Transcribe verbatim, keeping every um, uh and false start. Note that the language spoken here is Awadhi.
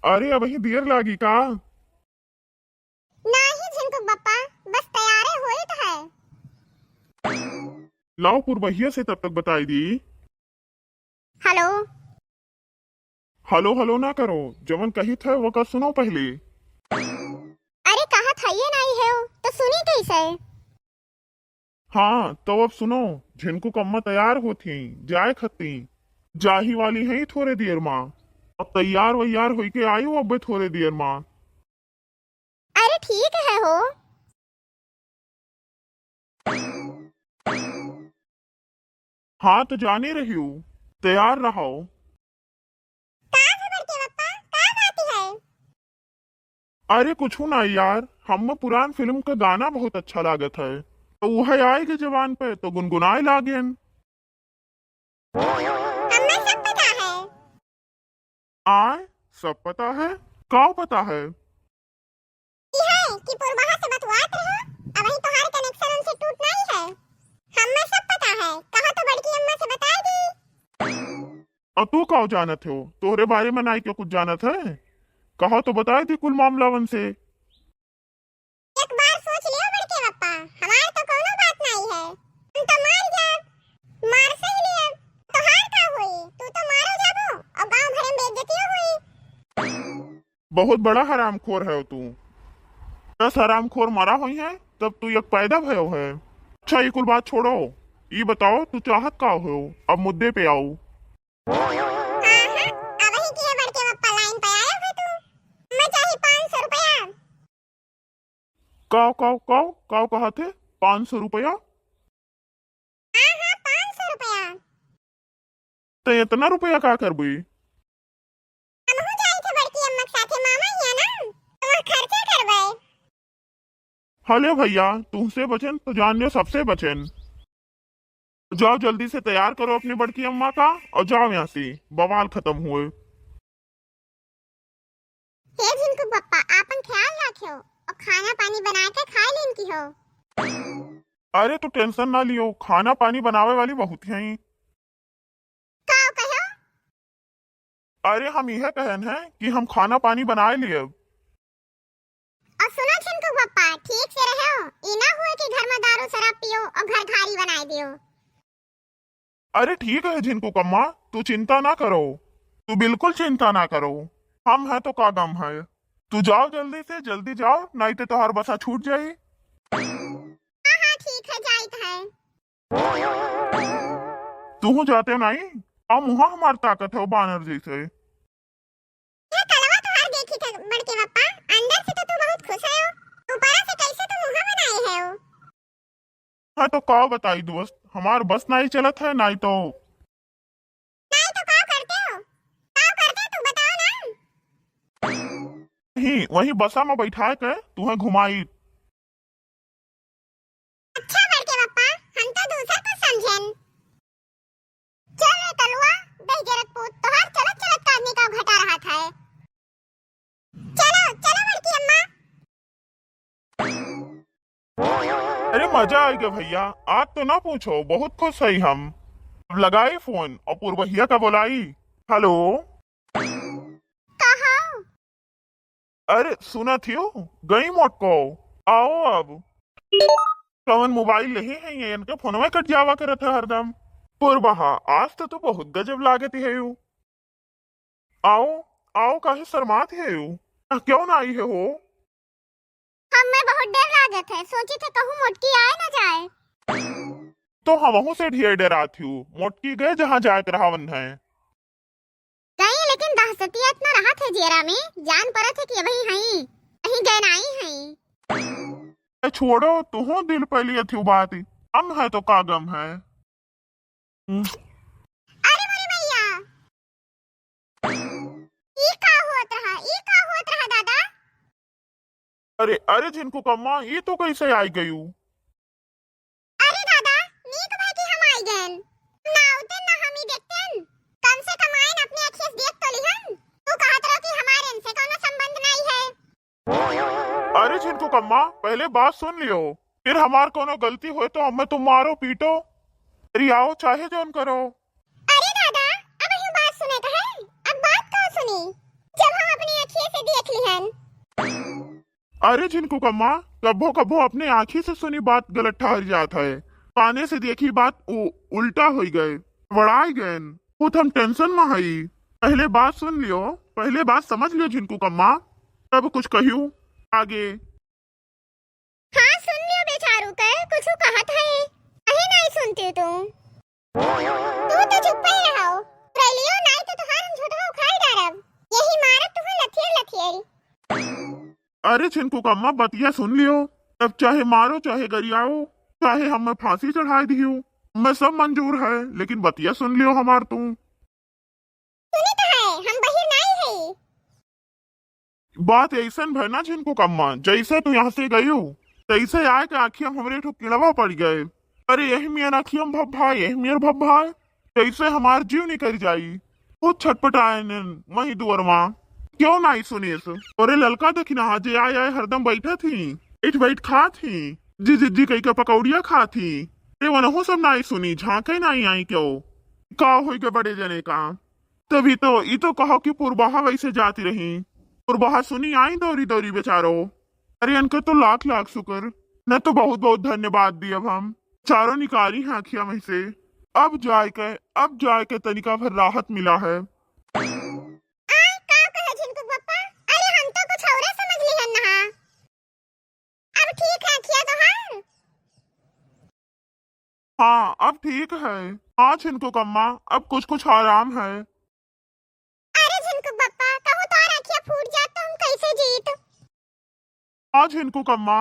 अरे, अबहीं देर लागी का? नाही झिनकुक बप्पा, बस तैयारे होइत है। लाओ पुरबहिया से तब तक बताई दी। हेलो। हेलो हेलो ना करो, जवन कहित है वका सुनो पहिले। अरे कहत हइये नाही है, तो सुनी कैसे? हाँ, तो अब सुनो, झिनकुक अम्मा तैयार होत ही, जाए खती। जाही वाली है थोरे देर मा। अब तैयार वैयार होइके आयु अब्बे थोरे देर मा। अरे ठीक है हो। हाँ, तो जाने रहियो, तैयार रहो। का है बड़के पप्पा, का बात है? अरे कुछ ना यार, हम्मे पुरान फिल्म का गाना बहुत अच्छा लागत है, तो वह आए के जबान पे तो गुनगुनाए लागेन। हम्मे सब पता है। आय, सब पता है? का पता है? ई है कि पुरबहा से बतुआत रहो, अबही तोहार connection उनसे टूट नाही है। हम्मे सब पता है, कहा तो बड़की अम्मा से बताई दी। और तू का जानत हो? तोहरे बारे में नाही क्यों कुछ जानत है? कहा तो बताई दी कुल मामला उनसे। एक बार सोच लियो बड़के पप्पा, हमार तो कौनो बात नाही है, हम तो मार जाब, मार सही लियब, तोहार का होई, तू तो मारो जाबो और गांव भरे में बेइज्जतियो होई। बहुत बड़ा हरामखोर है तू। दस हरामखोर मरा होई है, तब तू एक पैदा भयो है। अच्छा, ये कुल बात छोड़ो, ये बताओ, तू चाहत का हो? अब मुद्दे पे आओ। हाँ, हाँ, अबही किहे बड़के पप्पा line पे आए हो तू। मैं चाही पाँच सौ रुपया। काव, काव, काव, काव कहा थे? पाँच सौ रुपया? हाँ, हाँ, पाँच सौ रुपया। ते इतना रुपया का करबी? हमहू जाई थे बड़की अम्मा के साथे, मामा ही है ना, तो वहाँ खर्चा करबे। हले भैया, तुमसे बचन तो जान लियो, सबसे बचन। जाओ जल्दी से तैयार करो अपनी बड़की अम्मा का और जाओ यहाँ से, बवाल खत्म हुए। हे झिनकू पप्पा, आपन ख्याल रखियो और खाना पानी बना के खाए लेन की हो। अरे तू tension ना लियो, खाना पानी बनावे वाली बहुत हैं। का कहो? अरे हम यह कहन है कि हम खाना पानी बनाए लिए। और सुनो झिनकू पप्पा, ठीक से रहो, ई ना हुए कि घर में दारू शराब पियो और घर घारी बनाए दियो। अरे ठीक है झिनकू कम्मा, तू चिंता ना करो, तू बिल्कुल चिंता ना करो, हम हैं तो का गम है। तू जाओ जल्दी से, जल्दी जाओ, नहीं तो तोहार बसा छूट जाई। हाँ, हाँ, ठीक है, जाइत है। तू जाते नहीं, आ मुहा हमार ताकत है बानर जैसे। ये कलवा तोहार देखी थे बड़के पप्पा, अंदर से तो तू बहुत खुश है हो, ऊपरा से कैसे तू मुहा बनाए है हो? हाँ तो का बताई दोस्त, हमार बस नहीं चलत है, नहीं तो नहीं तो का करते हो? का करते तू बताओ ना। नहीं, वही बसा में बैठा के तुहें घुमाई। अच्छा बड़के पप्पा, हम तो दूसर कुछ समझेन। चल रे कलुआ, दहिजरत पूत, तोहार चलत चलत का आदमी का घटा रहा था। चलो, चलो बड़की अम्मा। अरे मजा आ गया भैया, आज तो ना पूछो, बहुत खुश है हम। अब लगाई फोन और पुरबहिया का बुलाई। हेलो। कहो। अरे सुना थियो, गई मोटको, आओ अब। कवन मोबाइल लेहे हैं ये, इनके फोनवा कट जावा करत है हरदम। पुरबहा, आज तो तू बहुत गजब लागत है यू। आओ, आओ, काहे शर्मात है यू? क्यों ना आई है हो? हमें बहुत डर लागत है, सोची थे कहूँ मोटकी आए ना जाए। तो हमहू से ढेर डरात हूँ, मोटकी गए जहाँ जाए के रहावन है। गई, लेकिन दहशतिया इतना रहा थे जेरा में, जान पड़ा थे कि अबही हई, कहीं गए नाई हई। ए, छोड़ो, तुहो दिल पे लिए थी बात, हम है तो का गम है। हम्म। अरे मोरे भैया, ई का होत रहा, ई का होत रहा दादा? अरे, अरे झिनकू कम्मा, ई तो कैसे आई गयू? अरे दादा, नीक भाई की हम आई गएन। ना आउते ना हम ई देखतेन। कम से कम आएन अपने अखियस देख तो लिहन। तू कहत रहो कि हमारे इनसे कोनो संबंध नहीं है। अरे झिनकू कम्मा, पहले बात सुन लियो, फिर हमार कोनो गलती होए तो हमें तुम मारो पीटो, गरियाओ, चाहे जौन करो। अरे दादा, अब यू बात सुने का है, अब बात का सुनी? जब हम अपनी अखियन अरे झिनकू कम्मा, कभो कभो अपने आँखी से सुनी बात गलत ठहर जात है, काने से देखी बात उ-, उल्टा होइ गए, बड़ाई गएन। खुद हम tension में हई। पहले बात सुन लियो, पहले बात समझ लियो झिनकू कम्मा, तब कुछ कहियो आगे। हाँ, सुन लियो बेचारू के, कुछ कहत है, कहीं नहीं सुनती तू। तू तो चुप्पे रहो, रैलियो नाई तो तुहार हम झोटवा उखाड़ डारब। यही मारत तुहार लथियर लथियर। अरे झिनकू कम्मा, बतिया सुन लियो, तब चाहे मारो, चाहे गरियाओ, चाहे हमें फांसी चढ़ाए दियो, हमें सब मंजूर है, लेकिन बतिया सुन लियो हमार तू। सुने तो है, हम बहिर नाई है। बात ऐसन भय ना झिनकू कम्मा, जैसे तू यहाँ से गयू, तैसे आए के आँखिया में हमरे ठो किड़वा पड़ गए। अरे यही मियन आँखिया में भब्भाए, यही मियर भब्भाए, जैसे हमार जीव निकल जाई। खुद छटपटाए ने मही दुअर मा, क्यों नाई सुनीस? अरे ललका देखी ना, जे आए आए हरदम बैठत ही, बैठ बैठ खात ही, जी जी जी कही के पकौड़िया खात ही। ते वनहु सब नाई सुनी, झांके नाई आई क्यों? का होई के बड़े जने का? तभी तो, ई तो कहो कि पुरबहा वैसे जाती रही। पुरबहा सुनी आई दौरी दौरी बेचारो। अरे इनके तो लाख लाख शुक्र, न तो बहुत बहुत धन्यवाद दियब हम। चारों निकारी हैं आँखिया में से। अब जाए के, अब जाए के तनिका भर राहत मिला है। आय, का कहे झिनकू पप्पा? अरे हम तो कुछ औरे समझ लिहन नहा। अब ठीक है आँखिया तोहार? हाँ, अब ठीक है। हाँ झिनकू कम्मा, अब कुछ कुछ आराम है। अरे झिनकू बप्पा, कहूँ तोहार आँखिया फूट जात तो हम कैसे जीत? हाँ झिनकू कम्मा,